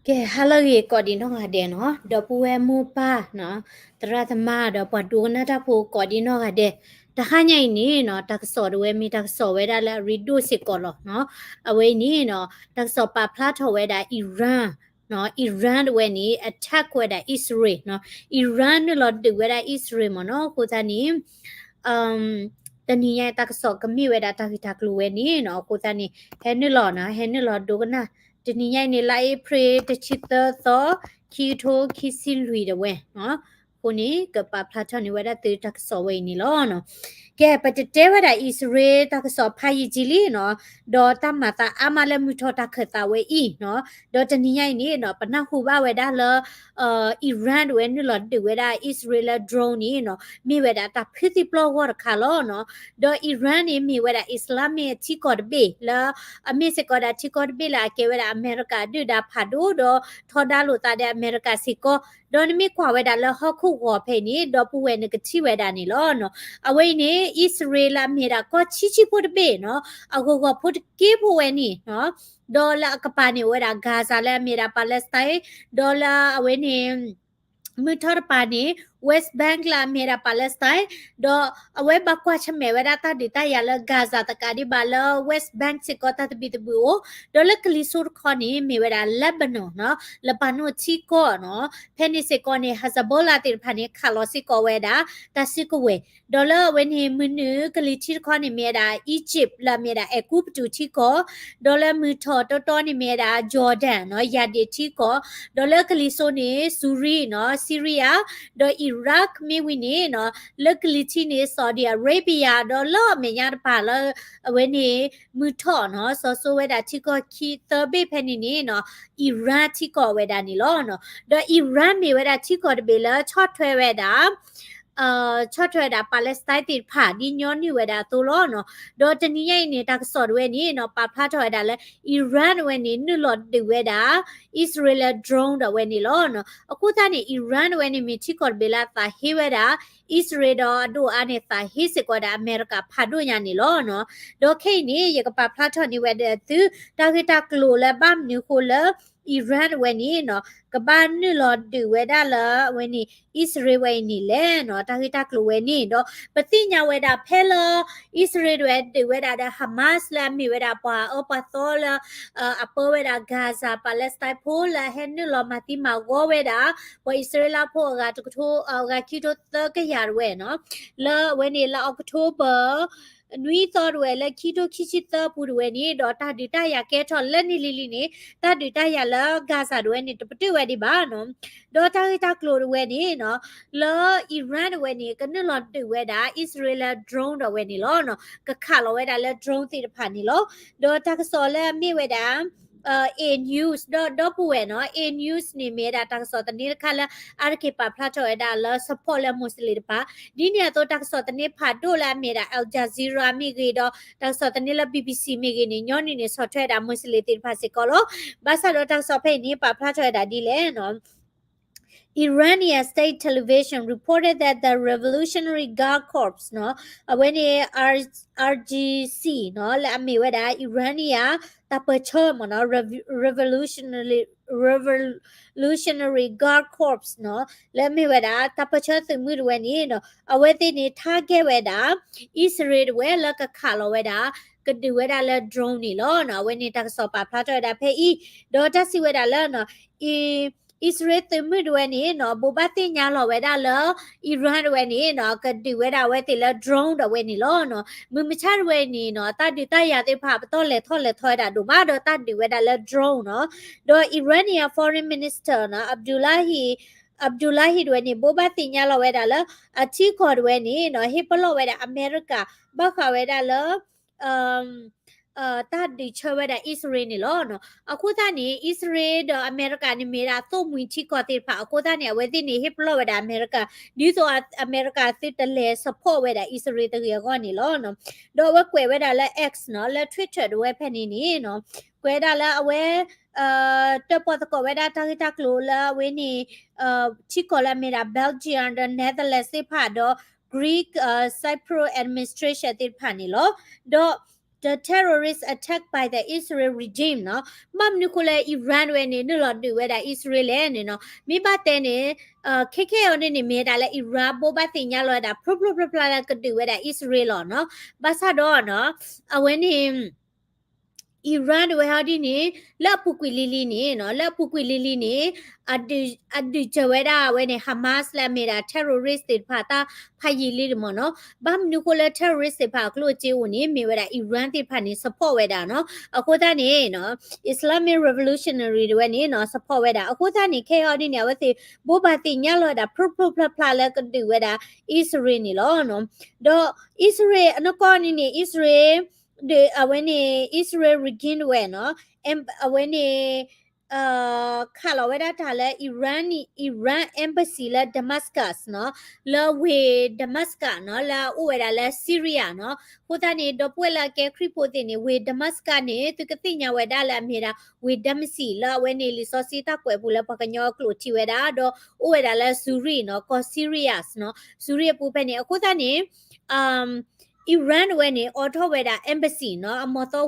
ကဲ ဟါလၢအဂ့ၤကိးဒံးနီၢ်ဂၤဒဲးနီၤ, ဒီပုၢ်ဝဲၢ်မိၢ်ပၢ်နီၤ, သရၣ်သမါဒီးပှၤဒိကနၣ်တၢ်ဖိကိးဒံးနီၢ်ဂၤဒဲး, တဟါညါအံၤန့ၣ်နီၤ, တၢ်ကစီၣ်တဝဲမ့ၢ်တၢ်ကစီၣ်ဝဲဒၣ်လၢအရ့ဒိၣ်စ့ၢ်ကီးလီၤနီၤ. အဝဲအံၤန့ၣ်နီၤ, တၢ်ကစီၣ်ပာ်ဖျါထီၣ်ဝဲဒၣ် Iran နီၤ, Iran တဝဲန့ၣ် attack ဝဲဒၣ် Israel နီၤ, Iran နုာ်လီၤဒုးဝဲဒၣ် Israel မ့ၢ်နီၤ, အဃိသတးန့ၣ် တနံၤညါအံၤတၢ်ကစီၣ်ကမ့ၢ်ဝဲဒၣ်တၢ်ဂ့ၢ်တၢ်ကျိၤဝဲန့ၣ်နီၤ, အဃိသတးန့ၣ် ဟဲနုာ်လီၤနီၤ, ဟဲနုာ်လီၤဒိကနၣ်, တနံၤညါအံၤန့ၣ် လါအ့ဖြ့ၣ်တဆံသၢသီ, ခံကထိခံဆံလွံၢ်တဝဲနီၤ, အဃိန့ၣ် ကပာ်ဖျါထီၣ်န့ၢ်ဝဲဒၣ်သုတၢ်ကစီၣ်ဝဲအံၤန့ၣ်လီၤနီၤ. ကဲ ပတတဲဝဲဒၣ် Israel တၢ်ကစီၣ်ဖးယံာ်ကံလံနီၤ, ဒီးတၢ်မၤသးအါမးလၢမုၢ်ထီၣ်တၢ်ခၢၣ်သးဝဲအံၤနီၤ, ဒီးတနံၤညါအံၤန့ၣ်နီၤ, ပနၢ်ဟူဘၣ်ဝဲဒၣ်လၢ Iran တဝဲနုာ်လီၤဒုးဝဲဒၣ် Israel လၢ drone န့ၣ်နီၤ, မ့ၢ်ဝဲဒၣ်တၢ်ဖုသံပျီၢ်ဂီၢ်တခါလီၤနီၤ. ဒီး Iran န့ၣ် မ့ၢ်ဝဲဒၣ် Islamic ထံကီၢ်တဘ့ၣ်လၢ အမ့ၢ်စ့ၢ်ကီးဒၣ်ထံကီၢ်တဘ့ၣ်လၢအကဲဝဲဒၣ်အမဲရကၤဒုၣ်ဒါဖးဒိၣ်ဒီးထီဒါလိာ်သးဒီးအမဲရကၤစ့ၢ်ကီး, ဒီးနမ့ၢ်ကွၢ်ဝဲဒၣ်လၢဟီၣ်ခိၣ်ဂီၤဖဲအံၤန့ၣ် ဒီပုၢ်ဝဲၢ်နကထံၣ်ဝဲဒၣ်န့ၣ်လီၤနီၤ. အဝဲအံၤန့ၣ် Israel လၢအမ့ၢ်ဒၣ်ကီၢ်ဆံးဆံးဖိတဘ့ၣ်နီၤ, အဂီၤဂီၤဖိတက့ၢ်ဖိဝဲန့ၣ်နီၤ, ဒီးလၢအကပၤန့ၣ် အိၣ်ဝဲဒၣ် Gaza လၢအမ့ၢ်ဒၣ် Palestine, ဒီးလၢအဝဲန့ၣ် မုၢ်ထီၣ်တပၤန့ၣ် West Bank လၢအမ့ၢ်ဒၣ် Palestine, ဒီးအဝဲဘၣ်ကွၢ်ဆၢၣ်မဲာ်ဝဲဒၣ်တၢ်ဒုးတၢ်ယၤလၢ Gaza တကးဒံးဘၣ်လၢ West Bank စ့ၢ်ကီးတၢ်သဘံၣ်သဘုၣ်အိၣ်, ဒီးလၢကလံၤစိးတခီန့ၣ် မ့ၢ်ဝဲဒၣ် Lebanon နီၤ, လပၤနိၣ်ထံကီၢ်နီၤ, ဖဲန့ၣ်စ့ၢ်ကီးန့ၣ် Hezbollah သ့ၣ်တဖၣ်န့ၣ် ခးလီၤစ့ၢ်ကီးဝဲဒၣ် တၢ်စုကဝဲၤ, ဒီးလၢအဝဲန့ၣ် မုၢ်နုာ်ကလံၤထံးတခီန့ၣ် မ့ၢ်ဝဲဒၣ် Egypt လၢအမ့ၢ်ဝဲဒၣ်အဲၤကူပတူးထံကီၢ်, ဒီးလၢမုၢ်ထီၣ်တီတီန့ၣ် မ့ၢ်ဝဲဒၣ် Jordan နီၤ, ယၤဒ့းထံကီၢ်, ဒီးလၢကလံၤစိးန့ၣ် Syria နီၤ, Syria, ဒီး Iraq မ့ၢ်ဝံၤန့ၣ်နီၤ, လၢကလံၤထံးန့ၣ် Saudi Arabia ဒီးလၢအမဲာ်ညါတပၤလၢ အဝဲန့ၣ် မုၢ်ထီၣ်နီၤ, စီၤစိဝဲဒၣ်ထံကီၢ်ခံသၢဘ့ၣ်ဖဲန့ၣ်န့ၣ်နီၤ, Iran ထံကီၢ်ဝဲဒၣ်န့ၣ်လီၤနီၤ. ဒီး Iran မ့ၢ်ဝဲဒၣ်ထံကီၢ်တဘ့ၣ်လၢဆီၣ်ထွဲဝဲဒၣ် ဆီၣ်ထွဲဝဲဒၣ် Palestine သ့ၣ်တဖၣ် ဒ်ညီနုၢ်ဝဲဒၣ်အသိးလီၤနီၤ. ဒီးတနံၤညါအံၤန့ၣ် တၢ်ကစီၣ်တဝဲန့ၣ်နီၤ, ပာ်ဖျါထီၣ်ဝဲဒၣ်လၢ Iran တဝဲန့ၣ် နုာ်လီၤဒုးဝဲဒၣ် Israel လၢ drone ဒီးဝဲန့ၣ်လီၤနီၤ. အဃိသတးန့ၣ် Iran တဝဲန့ၣ် မ့ၢ်ထံကီၢ်တဘ့ၣ်လၢအသးဟ့ဝဲဒၣ် Israel ဒီးအဒိၣ်အါန့ၣ် သးဟ့စ့ၢ်ကီးဒၣ်အမဲရကၤဖးဒိၣ်ညါန့ၣ်လီၤနီၤ. ဒီးခဲအံၤန့ၣ် ယကပာ်ဖျါထီၣ်န့ၢ်ဝဲဒၣ်သု တၢ်ဂ့ၢ်တၢ်ကျိၤလၢဘၣ်မနုၤအဃိလၢ Iran တဝဲန့ၣ်နီၤ, ကဘၣ်နုာ်လီၤဒုးဝဲဒၣ်လၢအဝဲန့ၣ် Israel ဝဲအံၤန့ၣ်လဲၣ်နီၤ, တၢ်ဂ့ၢ်တၢ်ကျိၤဝဲန့ၣ်ဒီး ပသ့ၣ်ညါဝဲဒၣ်ဖဲလၢ Israel တဝဲဒုးဝဲဒၣ်ဒီး Hamas လၢအမ့ၢ်ဝဲဒၣ်ပှၤအၢပှၤသီလၢ အပၢဝဲဒၣ် Gaza Palestine ဖိလၢအဟဲနုာ်လီၤမၤသံမၤဂီၤဝဲဒၣ် ပှၤအံၣ်စရ့လးဖိအဂၤတကထိ အဂၤခံကထိသၢကယၤတဝဲနီၤ, လၢအဝဲန့ၣ်လၢ October နွံသီတဝဲ လၢခံကထိခံဆံသၢအပူၤတဝဲန့ၣ် ဒီးတၢ်ဒုးတၢ်ယၤကဲထီၣ်လၢန့ၣ်လံၤလံၤန့ၣ် တၢ်ဒုးတၢ်ယၤလၢ Gaza တဝဲန့ၣ် တပတုာ်ဝဲဒံးဘၣ်နီၤ. ဒီးတၢ်ဂ့ၢ်တၢ်ကျိၤတဝဲန့ၣ်နီၤ, လၢ Iran တဝဲန့ၣ် ကနုာ်လီၤဒုးဝဲဒၣ် Israel လၢ drone ဒီးဝဲန့ၣ်လီၤနီၤ. ကခးလီၤဝဲဒၣ်လၢ drone သ့ၣ်တဖၣ်န့ၣ်လီၤ. ဒီးတၢ်ကစီၣ်လၢအမ့ၢ်ဝဲဒၣ် A News ဒီးဒီပုၢ်ဝဲၢ်နီၤ, A News န့ၣ်မ့ၢ်ဝဲဒၣ်တၢ်ကစီၣ်သန့တခါလၢ အါတက့ၢ်ပာ်ဖျါထီၣ်ဝဲဒၣ်လၢ support လၢ Muslim တဖၣ်, ဒ်န့ၣ်အသိးတၢ်ကစီၣ်သန့ဖးဒိၣ်လၢအမ့ၢ်ဒၣ် Al Jazeera မ့ၢ်ဂ့ၤဒီး တၢ်ကစီၣ်သန့လၢ B B C မ့ၢ်ဂ့ၤန့ၣ် ညီနုၢ်န့ၣ်ဆီၣ်ထွဲဒၣ် Muslim သ့ၣ်တဖၣ်စ့ၢ်ကီးလီၤ. ဘၣ်ဆၣ်ဒီးတၢ်ကစီၣ်ဖဲအံၤန့ၣ် ပာ်ဖျါထီၣ်ဝဲဒၣ်ဒ်လဲၣ်နီၤ Iranian state television reported that the Revolutionary Guard Corps နီၤ, အဝဲန့ၣ် R- R G C နီၤ, လၢအမ့ၢ်ဝဲဒၣ် Iranian တၢ်ပၢၢ်ဆၢမ့ၢ်နီၤ, Rev- Revolutionary Revolutionary Guard Corps နီၤ, လၢအမ့ၢ်ဝဲဒၣ်တၢ်ပၢၢ်ဆၢသုးမုၢ်တဝဲန့ၣ်နီၤ, အဝဲသ့ၣ်န့ၣ် target ဝဲဒၣ် အံၣ်စရ့လးတဝဲလၢကခးလီၤဝဲဒၣ် ကဒုးဝဲဒၣ်လၢ drone န့ၣ်လီၤနီၤ. အဝဲန့ၣ်တၢ်ကစီၣ်ပာ်ဖျါထီၣ်ဝဲဒၣ်ဖဲအံၤ, ဒီးတၢ်စံးဝဲဒၣ်လၢနီၤ အံၣ်စရ့လးသုးမုၢ်တဝဲန့ၣ်နီၤ, ဘိးဘၣ်သ့ၣ်ညါလီၤဝဲဒၣ်လၢ Iran တဝဲန့ၣ်နီၤ, ကဒုးဝဲဒၣ်အဝဲသ့ၣ်လၢ drone ဒီးဝဲန့ၣ်လီၤနီၤ. မုၢ်မဆါတဝဲန့ၣ်နီၤ, တၢ်ဒုးတၢ်ယၤသ့ၣ်တဖၣ် ပတီၢ်လဲၤထီၣ်လဲၤထီဝဲဒၣ်ဒိၣ်မးဒီး တၢ်ဒုးဝဲဒၣ်လၢ drone နီၤ. ဒီး Iranian Foreign Minister နီၤ, Abdullahi Abdullahi တဝဲန့ၣ် ဘိးဘၣ်သ့ၣ်ညါလီၤဝဲဒၣ်လၢ အထံကီၢ်တဝဲန့ၣ်နီၤ, ဟ့ၣ်ပလီၢ်ဝဲဒၣ်အမဲရကၤ ဘၣ်ဃးဝဲဒၣ်လၢ တၢ်ဒုးဆၢဝဲဒၣ်အံၣ်စရ့လးန့ၣ်လီၤ. အဃိသတးန့ၣ် အံၣ်စရ့လးဒီးအမဲရကၤန့ၣ်မ့ၢ်ဒၣ်သိၣ်မှံၤထံကီၢ်သ့ၣ်တဖၣ် အဃိသတးန့ၣ် အဝဲသ့ၣ်န့ၣ် ဟ့ၣ်ပလီၢ်ဝဲဒၣ်အမဲရကၤ ဒ်သိးအမဲရကၤသုတလဲၤ support ဝဲဒၣ်အံၣ်စရ့လးတဂ့ၤအဂီၢ်န့ၣ်လီၤ. ဒီးအဝဲကွဲးဝဲဒၣ်လၢ X နီၤ, လၢ Twitter တဝဲဖဲန့ၣ်န့ၣ်နီၤ, ကွဲးဝဲဒၣ်လၢအဝဲ တၢၣ်ပီၣ်သကိးဝဲဒၣ်တၢ်ဂ့ၢ်တၢ်ကျိၤလၢအဝဲန့ၣ် ထံကီၢ်လၢအမ့ၢ်ဒၣ် Belgium ဒီး Netherlands သ့ၣ်တဖၣ်ဒီး Greek Cypriot administration သ့ၣ်တဖၣ်န့ၣ်လီၤ. ဒီး the terrorist attack by the Israel regime နီၤ. ဘၣ်မနုၤဃိလၢ Iran တဝဲန့ၣ် နုာ်လီၤဒုးဝဲဒၣ် အံၣ်စရ့လးန့ၣ်နီၤ. မ့ၢ်ဘၣ်တဲန့ၣ် ခဲခဲအံၤဒ်န့ၣ် မ့ၢ်ဝဲဒၣ်လၢ Iran ဘိးဘၣ်သ့ၣ်ညါလီၤဝဲဒၣ် ဖျိဖျိဖျါဖျါလၢကဒုးဝဲဒၣ် အံၣ်စရ့လးလီၤနီၤ. ဘၣ်ဆၣ်ဒီးနီၤ အဝဲန့ၣ် Iran တဝဲဟီဒ်န့ၣ် လၢအပူၤကွံာ်လံၤလံၤန့ၣ်နီၤ, လၢအပူၤကွံာ်လံၤလံၤန့ၣ် အဒုးစၢၤဝဲဒၣ်အဝဲန့ၣ် Hamas လၢအမ့ၢ်ဒၣ် terrorist သ့ၣ်တဖၣ်တၢ်ဖးယံာ်လံတမ့ၢ်နီၤ. ဘၣ်မနုၤဃိလၢ terrorist သ့ၣ်တဖၣ်အကျိၣ်အစ့အိၣ်န့ၣ် မ့ၢ်ဝဲဒၣ် Iran သ့ၣ်တဖၣ်န့ၣ် support ဝဲဒၣ်နီၤ. အဃိသတးန့ၣ်နီၤ Islamic Revolutionary တဝဲန့ၣ်နီၤ support ဝဲဒၣ်. အဃိသတးန့ၣ် ခဲအံၤဒ်န့ၣ် အဝဲသ့ၣ်ဘိးဘၣ်သ့ၣ်ညါလီၤဝဲဒၣ် ဖျိဖျိဖျါဖျါလၢကဒုးဝဲဒၣ် အံၣ်စရ့လးန့ၣ်လီၤနီၤ. ဒီးအံၣ်စရ့လး အနီၢ်ကီၢ်န့ၣ်န့ၣ် အံၣ်စရ့လး ဒီးအဝဲန့ၣ် Israel regime တဝဲနီၤ အဝဲန့ၣ် ခးလီၤဝဲဒၣ်တၢ်လၢ Iran န့ၣ် Iran embassy လၢ Damascus နီၤ, လၢဝ့ၢ် Damascus နီၤ, လၢအအိၣ်ဝဲဒၣ်လၢ Syria နီၤ. အဃိသတးန့ၣ် ဒီပုၢ်ဝဲၢ်လၢအကဲခရံာ်ဖိသ့ၣ်န့ၣ် ဝ့ၢ် Damascus န့ၣ် သုကသ့ၣ်ညါဝဲဒၣ်လၢအမ့ၢ်ဒၣ် ဝ့ၢ် Damascus လၢအဝဲန့ၣ် လံာ်စီဆှံတၢ်ကွဲးပူၤလၢပှၤကညီအကျိာ်ထံဝဲဒၣ်, ဒီးအိၣ်ဝဲဒၣ်လၢ Syria နီၤ, ကီၢ် Syria နီၤ, Syria အပူၤဖဲန့ၣ်. အဃိသတးန့ၣ် Iran တဝဲန့ၣ် အိးထီၣ်ဝဲဒၣ် embassy နီၤ, အမၤသီ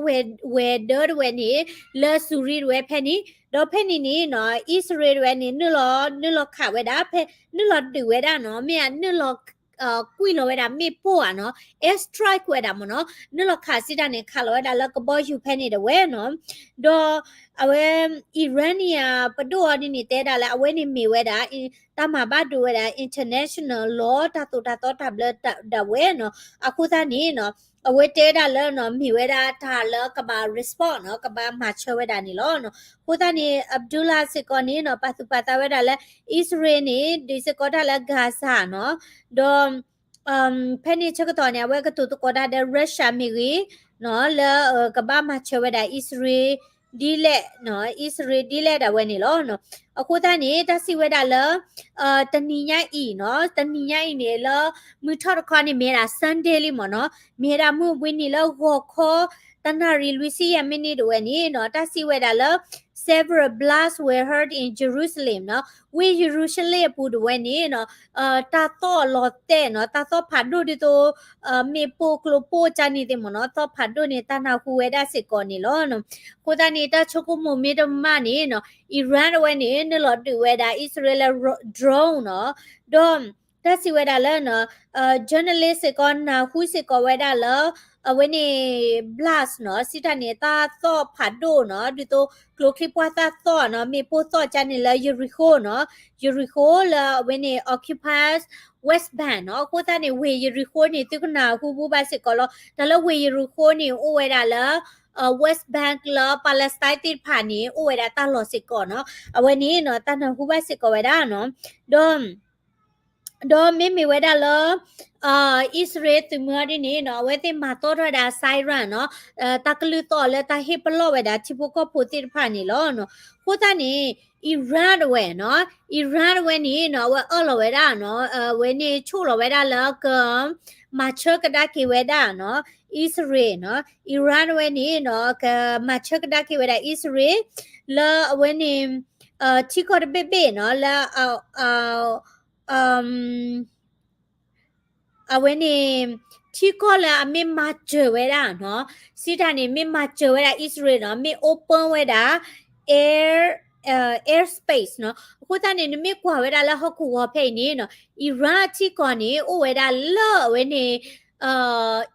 ဝဲၤဒၢတဝဲန့ၣ် လၢ Syria တဝဲဖဲန့ၣ်, ဒီးဖဲန့ၣ်န့ၣ်နီၤ အံၣ်စရ့လးတဝဲန့ၣ် နုာ်လီၤ နုာ်လီၤခးဝဲဒၣ် ဖဲ နုာ်လီၤဒုးဝဲဒၣ်နီၤ, မ့ၢ်ဧါ နုာ်လီၤ ကွံာ်လီၤဝဲဒၣ်မ့ၣ်ပိၢ်ဧါနီၤ, air strike ဝဲဒၣ်မ့ၢ်နီၤ, နုာ်လီၤခးစံးတၢ်န့ၣ် ခးလီၤဝဲဒၣ်လၢကဘီယူၤဖဲန့ၣ်တဝဲနီၤ. ဒီးအဝဲ Iranian ပဒိၣ်အီၤဒ်န့ၣ် တဲဒၣ်လၢအဝဲန့ၣ်မ့ၢ်ဝဲဒၣ် တၢ်မၤဘၣ်ဒိဝဲဒၣ် international law တၢ်သိၣ်တၢ်သီတၢ်ဘျၢဒၣ်ဝဲနီၤ. အဃိသတးန့ၣ်နီၤ အဝဲတဲဝဲဒၣ်လၢနီၤ မ့ၢ်ဝဲဒၣ်တၢ်လၢကဘၣ် respond နီၤ, ကဘၣ်မၤဆၢဝဲဒၣ်န့ၣ်လီၤ. အဃိသတးန့ၣ် Abdullah စ့ၢ်ကီးန့ၣ်နီၤ ပာ်သူၣ်ပာ်သးဝဲဒၣ်လၢ အံၣ်စရ့လးန့ၣ် ဒုးစ့ၢ်ကီးတၢ်လၢ Gaza နီၤ, ဒီး ဖဲန့ၣ်ဆၢကတီၢ်န့ၣ် အဝဲကတိၤသကိးတၢ်ဒီး Russia မ့ၢ်ဂ့ၤနီၤ လၢကဘၣ်မၤဆၢဝဲဒၣ်အံၣ်စရ့လး ဒ်လဲၣ်နီၤ, အံၣ်စရ့လးဒ်လဲၣ်ဒၣ်ဝဲန့ၣ်လီၤ. အဃိသတးန့ၣ် တၢ်စံးဝဲဒၣ်လၢ တနံၤညါအံၤနီၤ, တနံၤညါအံၤန့ၣ် လၢမုၢ်ထီၣ်တခီန့ၣ် မ့ၢ်ဝဲဒၣ် Sunday လံမ့ၢ်နီၤ, မ့ၢ်ဝဲဒၣ်မုၢ်ဘှံးနံၤလၢဂီၤခီ တနၣ်ရံၣ်လွံၢ်ဆံယဲၢ်မံးနံးတဝဲန့ၣ်နီၤ, တၢ်စံးဝဲဒၣ်လၢ several blasts were heard in Jerusalem နီၤ, ဝ့ၢ်ယရူၤၡလ့ၣ်အပူၤတဝဲန့ၣ်နီၤ တၢ်သီၣ်လီၤတဲာ်နီၤ, တၢ်သီၣ်ဖးဒိၣ်ဒ်သိး မ့ၣ်ပိၢ်ကျိပိၢ်ကၠါန့ၣ်သ့ၣ်မ့ၢ်နီၤ, သီၣ်ဖးဒိၣ်န့ၣ် တၢ်နၢ်ဟူဝဲဒၣ်စ့ၢ်ကီးန့ၣ်လီၤ. အဃိသတးန့ၣ် တၢ်ဆိကမိၣ်မ့ၢ်တမ့ၢ်န့ၣ်နီၤ Iran တဝဲန့ၣ် နုာ်လီၤဒုးဝဲဒၣ်အံၣ်စရ့လးလၢ drone နီၤ, ဒီး တၢ်စံးဝဲဒၣ်လၢ journalist စ့ၢ်ကီး နၢ်ဟူစ့ၢ်ကီးဝဲဒၣ်လၢ အဝဲန့ၣ် blast နီၤ, စံးတၢ်န့ၣ် တၢ်သီၣ်ဖးဒိၣ်နီၤ, ဒ်သိးကျိချံပှၢ်တၢ်သီၣ်နီၤ, မ့ၣ်ပိၢ်သီၣ်ကၠါန့ၣ်လၢ Jericho နီၤ, Jericho လၢအဝဲန့ၣ် occupies West Bank နီၤ. အဃိသတးန့ၣ် ဝ့ၢ်ယရူၤဃိန့ၣ် သုကနၢ်ဟူဘၣ်စ့ၢ်ကီးလီၤ. တၢ်လၢဝ့ၢ်ယရူၤဃိန့ၣ် အိၣ်ဝဲဒၣ်လၢ West Bank လၢ Palestine သ့ၣ်တဖၣ်န့ၣ် အိၣ်ဝဲဒၣ်တၢ်လီၢ်စ့ၢ်ကီးနီၤ. အဝဲန့ၣ်နီၤ တၢ်နၢ်ဟူဘၣ်စ့ၢ်ကီးဝဲဒၣ်နီၤ. ဒီး ဒီးမ့မ့ၢ်ဝဲဒၣ်လၢ အံၣ်စရ့လးသုးမုၢ်အီၤဒ်န့ၣ်နီၤ အဝဲသ့ၣ်မၤသီထီၣ်ဝဲဒၣ် siren နီၤ, တၢ်ကလုၢ်သီၣ်လၢတၢ်ဟ့ၣ်ပလီၢ်ဝဲဒၣ်ထံဖိကီၢ်ဖိသ့ၣ်တဖၣ်န့ၣ်လီၤ. အဃိသတးန့ၣ် Iran တဝဲနီၤ, Iran တဝဲန့ၣ်နီၤ အဝဲအၢၣ်လီၤဝဲဒၣ်နီၤ, အဝဲန့ၣ်ဆိၣ်လီၤဝဲဒၣ်လၢက မၤဆၢကဒါက့ၤဝဲဒၣ်နီၤ အံၣ်စရ့လးနီၤ, Iran တဝဲန့ၣ်နီၤ ကမၤဆၢကဒါက့ၤဝဲဒၣ်အံၣ်စရ့လး လၢအဝဲန့ၣ် ထံကီၢ်တဘ့ၣ်ဘ့ၣ်နီၤ လၢ အဝဲန့ၣ် ထံကီၢ်လၢအမ့ၢ်မၤစၢၤဝဲဒၣ်နီၤ, စံးတၢ်န့ၣ် မ့ၢ်မၤစၢၤဝဲဒၣ်အံၣ်စရ့လးနီၤ, မ့ၢ် open ဝဲဒၣ် air airspace နီၤ. အဃိသတးန့ၣ် နမ့ၢ်ကွၢ်ဝဲဒၣ်လၢဟီၣ်ခိၣ်ဂီၤဖဲအံၤန့ၣ်နီၤ Iran ထံကီၢ်န့ၣ် အိၣ်ဝဲဒၣ်လၢအဝဲန့ၣ်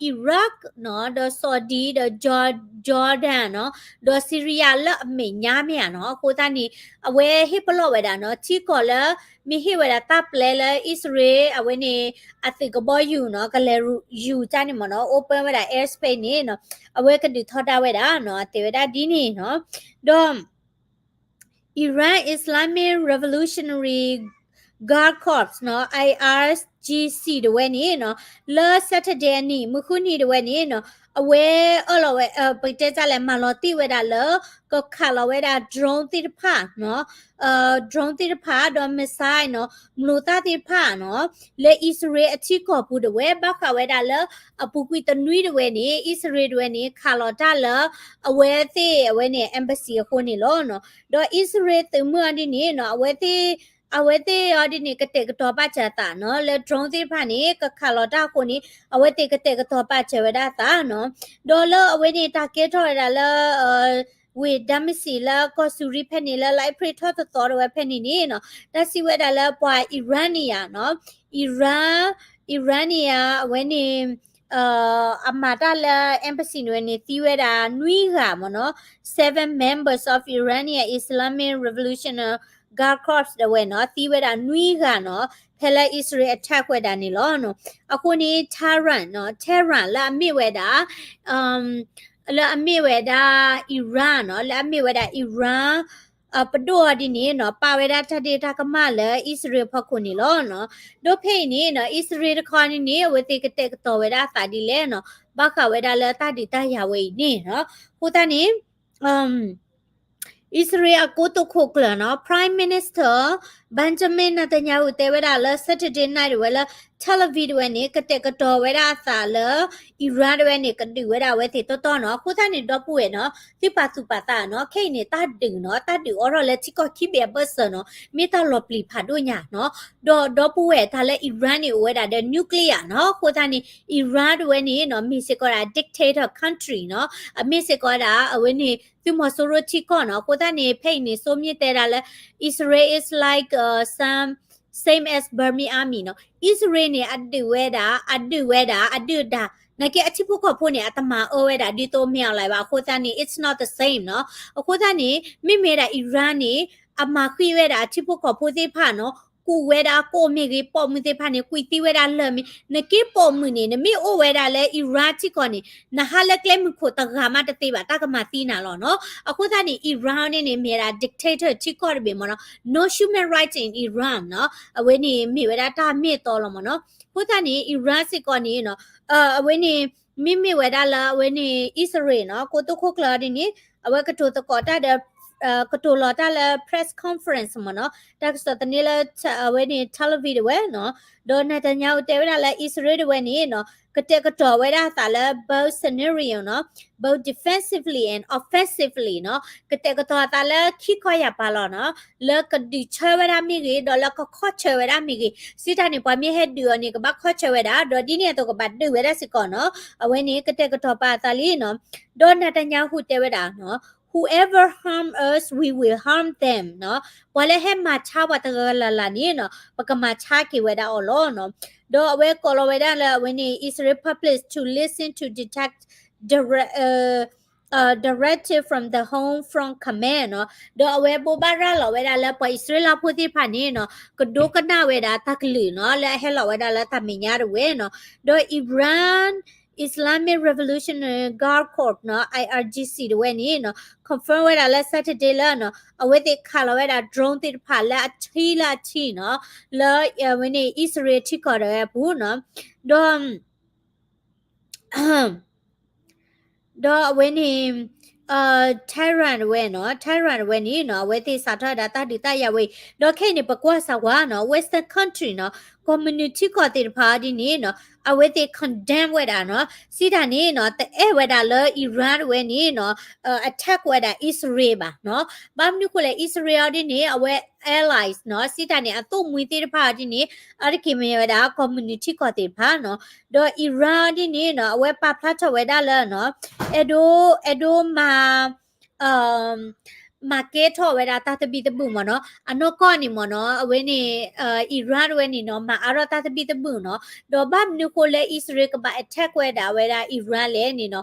Iraq နီၤ, ဒီး Saudi ဒီး Jor- Jordan နီၤ, ဒီး Syria လၢအမဲာ်ညါမ့ၢ်ဧါနီၤ. အဃိသတးန့ၣ် အဝဲဟ့ၣ်ပလီၢ်ဝဲဒၣ်နီၤ ထံကီၢ်လၢ မ့ၢ်ဟ့ၣ်ဝဲဒၣ်တၢ်ပျဲလၢအံၣ်စရ့လး အဝဲန့ၣ် အသုးကဘီယူၤနီၤ ကလဲၤယူၤတၢ်န့ၣ်မ့ၢ်နီၤ open ဝဲဒၣ် airspace န့ၣ်နီၤ အဝဲကဒုးထီဒါဝဲဒၣ်နီၤ အတဲဝဲဒၣ်ဒ်န့ၣ်နီၤ. ဒီး Iran Islamic Revolutionary Guard Corps နီၤ IRGC တဝဲန့ၣ်နီၤ လၢ Saturday အနံၤ မုၢ်ဃုနံၤတဝဲန့ၣ်နီၤ အဝဲအၢၣ်လီၤဝဲ ပကတဲတၢ်လဲၣ် မၤလီၤတံၢ်ဝဲဒၣ်လၢ ကခးလီၤဝဲဒၣ် drone သ့ၣ်တဖၣ်နီၤ drone သ့ၣ်တဖၣ် ဒီး missile နီၤ မျိာ်သၣ်သ့ၣ်တဖၣ်နီၤ လၢအံၣ်စရ့လးအထံကီၢ်ပူၤတဝဲ ဘၣ်ဃးဝဲဒၣ်လၢ အပူၤကွံာ်တနွံတဝဲန့ၣ် အံၣ်စရ့လးတဝဲန့ၣ် ခးလီၤတၢ်လၢ အဝဲသ့ၣ် အဝဲန့ၣ် embassy အဃိန့ၣ်လီၤနီၤ. ဒီးအံၣ်စရ့လးသုးမုၢ်အီၤဒ်န့ၣ်နီၤ အဝဲသ့ၣ် အဝဲသ့ၣ်အီၤဒ်န့ၣ် ကတဲာ်ကတီၤပာ်စၢၤအသးနီၤ လၢ drone သ့ၣ်တဖၣ်န့ၣ် ကခးလီၤတၢ်အဃိန့ၣ် အဝဲသ့ၣ်ကတဲာ်ကတီၤပာ်စၢၤဝဲဒၣ်အသးနီၤ. ဒီးလၢအဝဲန့ၣ် တၢ်ကဲထီၣ်ဝဲဒၣ်လၢ ဝ့ၢ်ဒၤမ့းစံးလၢကီၢ်စူၤရံဖဲန့ၣ် လၢလါအ့ဖြ့ၣ်ထီၣ်တသီတဝဲဖဲန့ၣ်န့ၣ်နီၤ တၢ်စံးဝဲဒၣ်လၢပှၤ Iranian နီၤ Iran Iranian အဝဲန့ၣ် အမၤတၢ်လၢ embassy န့ၣ်ဝဲန့ၣ် သံဝဲဒၣ်နွံဂၤမ့ၢ်နီၤ seven members of Iranian Islamic Revolutionary Guard Corps ဒၣ်ဝဲနီၤ သံဝဲဒၣ်နွံဂၤနီၤ ဖဲလၢအံၣ်စရ့လး attack ဝဲဒၣ်န့ၣ်လီၤ. အဃိန့ၣ် Tehran နီၤ Tehran လၢအမ့ၢ်ဝဲဒၣ် လၢအမ့ၢ်ဝဲဒၣ် Iran နီၤ လၢအမ့ၢ်ဝဲဒၣ် Iran ပဒိၣ်အီၤဒ်န့ၣ်နီၤ ပာ်ဝဲဒၣ်တၢ်ဒ့တၢ်ကမၣ်လၢအံၣ်စရ့လးအဖီခိၣ်န့ၣ်လီၤ. ဒီးဖဲအံၤန့ၣ်နီၤ အံၣ်စရ့လးတခီန့ၣ်န့ၣ် အဝဲသ့ၣ်ကတဲာ်ကတီၤဝဲဒၣ်အသးဒ်လဲၣ်နီၤ ဘၣ်ဃးဝဲဒၣ်လၢတၢ်ဒုးတၢ်ယၤဝဲအံၤန့ၣ်နီၤ အဃိသတးန့ၣ် အံၣ်စရ့လးအကိတိာ်ခိၣ်ကျၢၢ်နီၤ Prime Minister Benjamin Netanyahu တဲဝဲဒၣ်လၢ Saturday night တဝဲလၢ Tel Aviv တဝဲန့ၣ် ကတဲာ်ကတီၤဝဲဒၣ်အသးလၢ Iran တဝဲန့ၣ် ကဒုးဝဲဒၣ်အဝဲသ့ၣ်တီတီနီၤ. အဃိသတးန့ၣ် ဒီပုၢ်ဝဲၢ်နီၤ သုပာ်သူၣ်ပာ်သးနီၤ ခဲအံၤန့ၣ် တၢ်ဒုးနီၤ တၢ်ဒုးအိးထီၣ်လၢထံကီၢ်ခံဘ့ၣ်အဘၢၣ်စၢၤနီၤ မ့ၢ်တၢ်လီၤပျံၤဖးဒိၣ်ညါနီၤ. ဒီးဒီပုၢ်ဝဲၢ်တၢ်လၢ Iran န့ၣ် အိၣ်ဝဲဒၣ်ဒီး nuclear နီၤ. အဃိသတးန့ၣ် Iran တဝဲန့ၣ်နီၤ မ့ၢ်စ့ၢ်ကီးဒၣ် dictator country နီၤ အမ့ၢ်စ့ၢ်ကီးဒၣ် အဝဲန့ၣ် သုးမီၤစိရိၤထံကီၢ်နီၤ. အဃိသတးန့ၣ် ဖဲအံၤန့ၣ် Soviet တဲဒၣ်လၢ Israel is like some same as Burmese army နီၤ. အံၣ်စရ့လးန့ၣ် အဒုးဝဲဒၣ် အဒုးဝဲဒၣ် အဒုၣ်အဒါ နာ်က့အထံဖိကီၢ်ဖိန့ၣ် အတမၤအၢဝဲဒၣ်ဒ်သိးမ့ၢ်အီၤလၢၤဘၣ်. အဃိသတးန့ၣ် it's not the same နီၤ. အဃိသတးန့ၣ် မ့မ့ၢ်ဒၣ် Iran န့ၣ် အမၤဃံးဝဲဒၣ်အထံဖိကီၢ်ဖိသ့ၣ်တဖၣ်နီၤ ကူးဝဲဒၣ်ကိၣ်မ့ၢ်ဂ့ၤ ပိာ်မုၣ်သ့ၣ်တဖၣ်န့ၣ် ကွံာ်သံဝဲဒၣ်လၢၢ်မ့ၢ် နက့ပိာ်မုၣ်န့ၣ် နမ့ၢ်အိၣ်ဝဲဒၣ်လၢ Iran ထံကီၢ်န့ၣ် နဟးလၢကျဲမုၢ်ခိၣ်တဂၤမးတသ့ဘၣ် တၢ်ကမၤသံနၤလီၤနီၤ. အဃိသတးန့ၣ် Iran န့ၣ်န့ၣ် မ့ၢ်ဒၣ် dictator ထံကီၢ်တဘ့ၣ်မ့ၢ်နီၤ no human right in Iran နီၤ. အဝဲန့ၣ်မ့ၢ်ဝဲဒၣ်တၢ်မ့ၢ်အတီလီၤမ့ၢ်နီၤ. အဃိသတးန့ၣ် Iran စ့ၢ်ကီးန့ၣ်နီၤ အဝဲန့ၣ် မ့မ့ၢ်ဝဲဒၣ်လၢအဝဲန့ၣ် အံၣ်စရ့လးနီၤ ကိတိာ်ခိၣ်ကျၢၢ်အီၤဒ်န့ၣ် အဝဲကတိၤသကိးတၢ်ဒီး ကတိၤလီၤတၢ်လၢ press conference မ့ၢ်နီၤ တၢ်ကစီၣ်သန့လၢ အဝဲန့ၣ် Tel Aviv တဝဲနီၤ. ဒီး Netanyahu တဲဝဲဒၣ်လၢ အံၣ်စရ့လးတဝဲန့ၣ်နီၤ ကတဲာ်ကတီၤဝဲဒၣ်အသးလၢ both scenario နီၤ both defensively and offensively နီၤ ကတဲာ်ကတီၤအသးလၢခံခီယာ်ပၤလီၤနီၤ လၢကဒုးဆၢဝဲဒၣ်မ့ၢ်ဂ့ၤ ဒီးလၢကခီၣ်ဆၢဝဲဒၣ်မ့ၢ်ဂ့ၤ စံးတၢ်န့ၣ် ပှၤမ့ၢ်ဟဲဒုးအီၤန့ၣ် ကဘၣ်ခီၣ်ဆၢဝဲဒၣ် ဒီးဒ်န့ၣ်အသိးကဘၣ်ဒုးဝဲဒၣ်စ့ၢ်ကီးနီၤ အဝဲန့ၣ်ကတဲာ်ကတီၤပာ်အသးလံနီၤ. ဒီး Netanyahu တဲဝဲဒၣ်နီၤ whoever harm us, we will harm them နီၤ ပှၤလၢဟဲမၤဆါပှၤတဂၤလၢ်လၢ်န့ၣ်နီၤ ပကမၤဆါက့ၤဝဲဒၣ်အီၤလီၤနီၤ. ဒီးအဝဲကိးလီၤဝဲဒၣ်လၢအဝဲန့ၣ် Israel public to listen to detect direct uh, directive from the Home Front Command နီၤ ဒီးအဝဲဘိးဘၣ်ရၤလီၤဝဲဒၣ်လၢပှၤအံၣ်စရ့လးဖိသ့ၣ်တဖၣ်န့ၣ်နီၤ ကဒိကနၣ်ဝဲဒၣ်တၢ်ကလုၢ်နီၤ လၢအဟဲလီၤဝဲဒၣ်လၢတၢ်မဲာ်ညါတဝဲနီၤ. ဒီး Iran Islamic Revolutionary Guard Corps နီၤ I R G C တဝဲန့ၣ်နီၤ confirm ဝဲဒၣ်လၢ Saturday လၢနီၤ အဝဲသ့ၣ်ခးလီၤဝဲဒၣ် drone သ့ၣ်တဖၣ်လၢအထံလၢအထံနီၤ လၢအဝဲန့ၣ် အံၣ်စရ့လးထံကီၢ်တဝဲအပူၤနီၤ ဒီး ဒီးအဝဲန့ၣ် Tehran တဝဲနီၤ Tehran တဝဲန့ၣ်နီၤ အဝဲသ့ၣ်စးထီၣ်ဝဲဒၣ်တၢ်ဒုးတၢ်ယၤဝဲအံၤ ဒီးခဲအံၤန့ၣ် ပကွၢ်စၢ်ဝါနီၤ Western country နီၤ ကီၢ်မနုၤထံကီၢ်သ့ၣ်တဖၣ်ဒ်န့ၣ်နီၤ အဝဲသ့ၣ် condemn ဝဲဒၣ်နီၤ စံးတၢ်န့ၣ်နီၤ တအဲၣ်ဝဲဒၣ်လၢ Iran တဝဲန့ၣ်နီၤ attack ဝဲဒၣ်အံၣ်စရ့လးဘၣ်နီၤ ဘၣ်မနုၤဃိလဲၣ် အံၣ်စရ့လးအီၤဒ်န့ၣ် အဝဲ allies နီၤ စံးတၢ်န့ၣ် အသိၣ်မှံၤသ့ၣ်တဖၣ်အီၤဒ်န့ၣ် အါတက့ၢ်မ့ၢ်ဝဲဒၣ် ကီၢ်မနုၤထံကီၢ်သ့ၣ်တဖၣ်နီၤ ဒီး Iran အီၤဒ်န့ၣ်နီၤ အဝဲပာ်ဖျါထီၣ်ဝဲဒၣ်လၢနီၤ အဲၣ်ဒိး အဲၣ်ဒိးမၤ မၤကဲထီၣ်ဝဲဒၣ်တၢ်သဘံၣ်သဘုၣ်မ့ၢ်နီၤ အနီၢ်ကီၢ်န့ၣ်မ့ၢ်နီၤ အဝဲန့ၣ် Iran တဝဲန့ၣ်နီၤ မၤအါထီၣ်တၢ်သဘံၣ်သဘုၣ်နီၤ ဒီးဘၣ်မနုၤဃိလၢအံၣ်စရ့လးကဘၣ် attack ဝဲဒၣ်ဝဲဒၣ် Iran လဲၣ်န့ၣ်နီၤ